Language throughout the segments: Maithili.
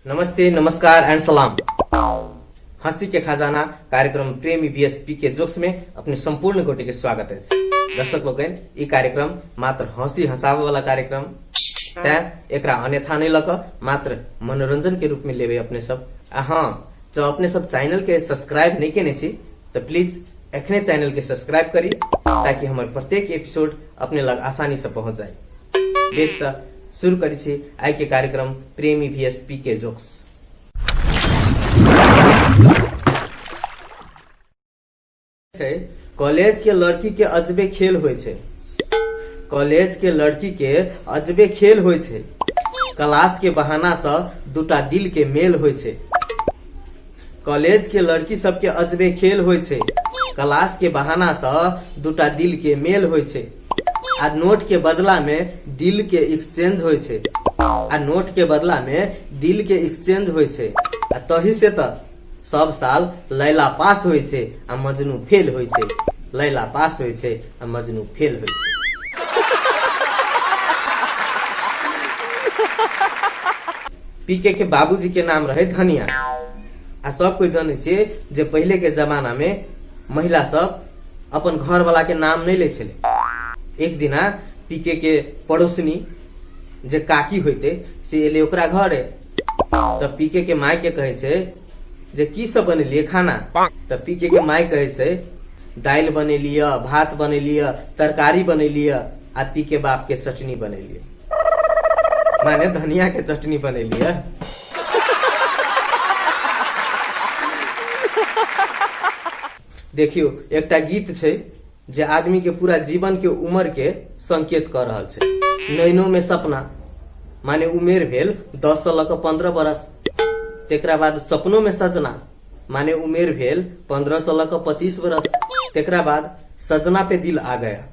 नमस्ते, नमस्कार एंड सलाम। हंसी के खजाना कार्यक्रम प्रेमी बीएसपी के जोक्स में अपने संपूर्ण गोटे के स्वागत अछि। दर्शक लोकनि, ई कार्यक्रम मात्र हंसी हंसाबे वाला कार्यक्रम, तैं एकरा अन्यथा नहीं लऽ कऽ मात्र मनोरंजन के रूप में लेबै अपने सब। आ हाँ, जब अपने सब चैनल के सब्सक्राइब नहीं केने छी तऽ प्लीज एखने चैनल के सब्सक्राइब करी ताकि हमर प्रत्येक एपिसोड अपने लग आसानी से पहुंच जाए। बेस, तऽ शुरू करै छी आइ के कार्यक्रम प्रेमी वी पी के जोक्स। छै, कॉलेज के लड़की के अजबे खेल होइ छै। कॉलेज के लड़की के अजबे खेल होइ छै, क्लास के बहाना से दूटा दिल के मेल होइ छै। कॉलेज के लड़की सबके अजबे खेल होइ छै, क्लास के बहाना से दूटा दिल के मेल होइ छै। आ नोट के बदला में दिल के एक्सचेंज होइ छै। आ नोट के बदला में दिल के एक्सचेंज होइ छै। आ तही से तऽ सब साल लैला पास होइ छै आ मजनू फेल होइ छै। लैला पास होइ छै आ मजनू फेल होइ छै। पीके के बाबूजी के नाम रहे धनिया। आ सब कोई जानै छियै जे पहिले के जमाना में महिला सब अपन घर वाला के नाम नहीं लै छलै। एक दिना पीके के पड़ोसनी जे काकी होइते से एलै ओकरा घरे, तऽ पीके के माय के कहै छै जे की सब बनेलियै खाना? तऽ पीके के माय कहै छै, दालि बनेलियै, भात बनेलियै, तरकारी बनेलियै आ पीके बाप के चटनी बनेलियै, माने धनिया के चटनी बनेलियै। देखियौ, एकटा गीत छै जे आदमी के पूरा जीवन के उम्र के संकेत कऽ रहल छै। नैनो में सपना, माने उमेर भेल 10 से लऽ कऽ 15 बरस। तेकरा बाद सपनो में सजना, माने उमेर भेल 15 से लऽ कऽ 25 बरस। तेकरा बाद सजना पे दिल आ गया,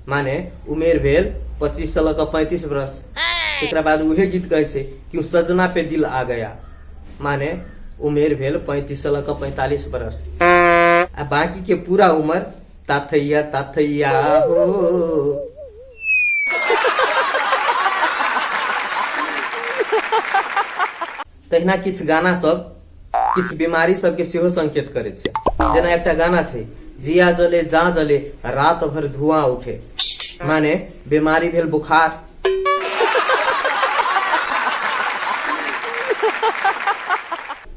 माने उमेर भेल 25 से लऽ कऽ 35 बरस। तेकरा बाद उहे गीत कहै छै, क्यों सजना पे दिल आ गया, माने उमेर भेल 35 से लऽ कऽ 45 बरस। आ बाकी के पूरा उम्र ताथैया ताथैया हो। तहिना किछु गाना सब किछु बीमारी सबके सेहो संकेत करै छै। जेना एकटा गाना छै, जिया जले जा जले रात भर धुआं उठे, माने बीमारी भेल बुखार।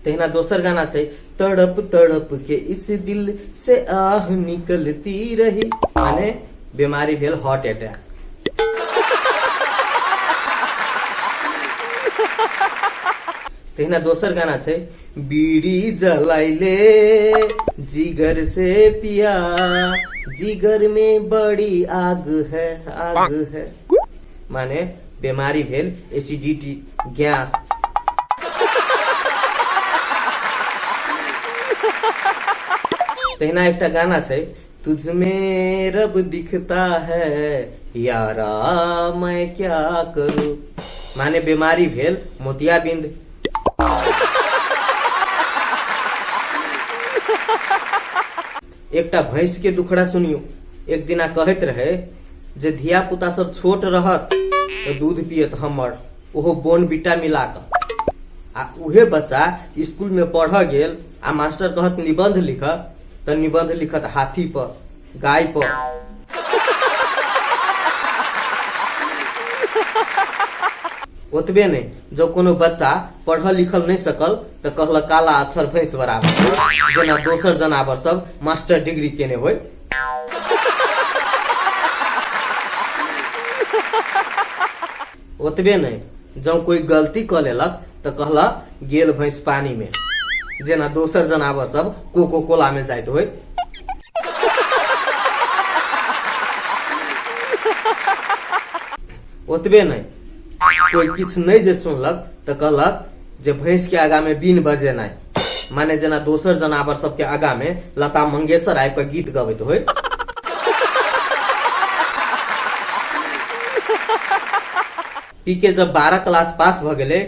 तहिना दोसर गाना छै, तड़प तड़प के इस दिल से आह निकलती रही, माने बीमारी भेल हार्ट अटैक। तहिना दोसर गाना छै, बीड़ी जलाइले जिगर से पिया, जिगर में बड़ी आग है, आग है, माने बीमारी भेल एसिडिटी, गैस। तहिना एकटा गाना छै, तुझ में रब दिखता है यारा मैं क्या करूं, माने बीमारी भेल मोतियाबिंद। एकटा भैंस के दुखड़ा सुनियो। एक दिना कहैत रहे जे धिया पुता सब छोट रहत तऽ दूध पियत हमर, ओहो बोनविटा मिला कऽ। आ उहे बच्चा स्कूल में पढ़ऽ गेल आ मास्टर कहत निबंध लिख, तऽ निबंध लिखत हाथी पर, गाय पर। ओतबे नहि, जँ कोनो बच्चा पढ़ल लिखल नहि सकल तऽ कहलक काला अक्षर भैंस बराबर, जेना दोसर जनावर सब मास्टर डिग्री केने होय। ओतबे नहि, जँ कोई गलती कऽ लेलक तऽ कहलक गेल भैंस पानी में, जेना दोसर जनावर सब कोको कोला में जाइत होय। ओतबे नहि, कोई किछु नहि जे सुनलक तऽ कहलक जे भैंस के आगा में बीन बजेनाइ, माने जेना दोसर जनावर सबके आगा में लता मंगेशकर आबि कऽ गीत गबैत होय। पी के जब 12 क्लास पास भऽ गेलै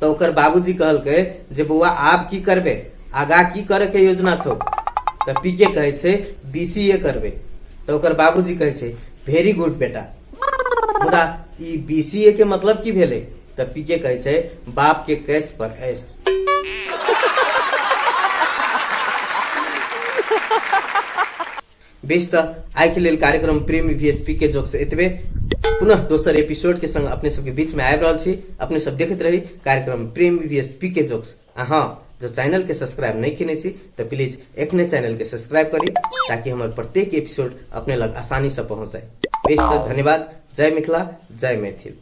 तऽ ओकर बाबूजी कहलकै जे बौआ, आब की करबे, आगा की करे के योजना छौ? तऽ पी के कहै छै, बी सी ए करबै। तऽ ओकर बाबूजी कहै छै वेरी गुड बेटा, मुदा ई बीसीए के मतलब की भेलै? तऽ पीके कहै छै बाप के कैश पर ऐश। बेस, तऽ आइ के लेल कार्यक्रम प्रेम वीएसपी के जोक से एतबे। पुनः दोसर एपिसोड के संग अपने सबके बीच में आबि रहल छी। अपने सब देखैत रही कार्यक्रम प्रेम वीएसपी के जोक्स। आ हाँ, जँ चैनल के सब्सक्राइब नहीं केने छी तऽ प्लीज एखने चैनल के सब्सक्राइब करी ताकि हमर प्रत्येक एपिसोड अपने लग आसानी से पहुंच जाए। बेस तऽ धन्यवाद। जय मिथिला, जय मैथिल।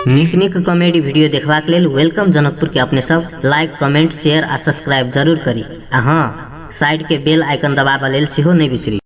नीक नीक कॉमेडी वीडियो देखबाक लेल welcome Janakpur के अपने सब लाइक, कमेंट, शेयर आ सब्सक्राइब जरूर करी आ हाँ, साइड के बेल आइकन दबाबऽ लेल सेहो नहि बिसरी।